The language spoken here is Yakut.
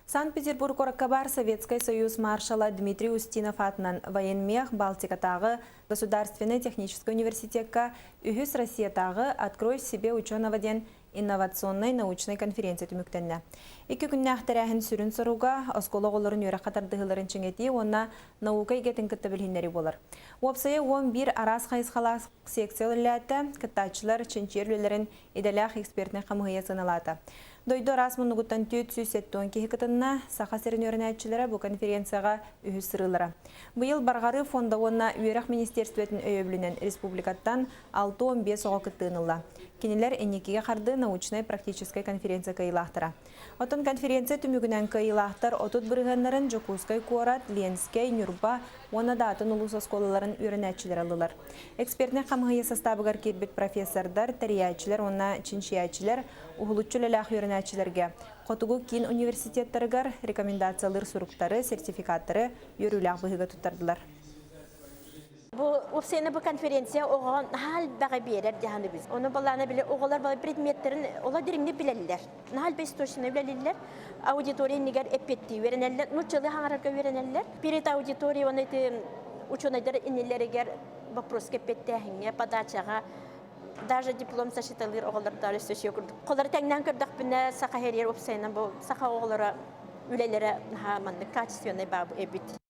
Санкт-Петербург куоракка баар Советскай Союз маршала Дмитрий Устинов аатынан Военмех Балтикатааҕы государственнай техническэй университекка үһүс Россиятааҕы «Открой в себе ученого» диэн инновационнай научнай конференция түмүктэннэ. Икки күннээх тэрээһин сүрүн соруга оскуола оҕолорун үөрэххэ тардыһыыларын чиҥэтии уонна наука эйгэтин кытта билиһиннэрии буолар. Уопсайа 11 араас хайысхалаах секция үлэлээтэ, кыттааччылар чинчийэр үлэлэрин идэлээх экспертнэй хамыыһыйа сыаналаата. Дойду араас муннугуттан 470 киһи кытынна, Саха сирин үөрэнээччилэрэ бу конференцияҕа үһүс сырыылара. Быйыл Барҕарыы фонда уонна Үөрэх министиэристибэтин өйөбүлүнэн республикаттан 65 оҕо кыттыыны ылла. Кинилэр инникигэ хардыы научнай-практическай конференция кыайыылаахтара. Оттон конференция түмүгүнэн кыайыылаахтар 30 бырыһыаннарын Дьокуускай куорат, Ленскэй, Ньурба уонна да атын улуус оскуолаларын үөрэнээччилэрэ ыллылар. Экспертнэй хамыыһыйа састаабыгар киирбит профессордар, тэрийээччилэр уонна чинчийээччилэр уһулуччу үлэлээх үөрэнээччилэргэ Хотугу киин университеттарыгар рекомендациялыыр суруктары, сертификаттары үөрүүлээх быһыыга туттардылар. Бу уопсайына бу конференция оҕоҕо наһаа элбэҕи биэрэр дьаһаныбыз. Ону балаана били оҕолор балы предметтэрин олор дириҥник билэллэр. Наһаа элбэх источнай үлэлииллэр. Аудитория иннигэр эппиэттии үөрэнэллэр. Нууччалыы хаҥарарга үөрэнэллэр. Перед аудиторией уонна ити учуонайдар иннилэригэр вопроска эппиэттээһиҥҥэ, подачаҕа даже диплом защиталыыр оҕолордоор өссө үчүгэй курдук. Холору тэҥнээн көрдөхпүнэ, саха хэрийэр уопсайынан бу саха оҕолоро үлэлэрэ наһаа маннык качественный баабы эбит.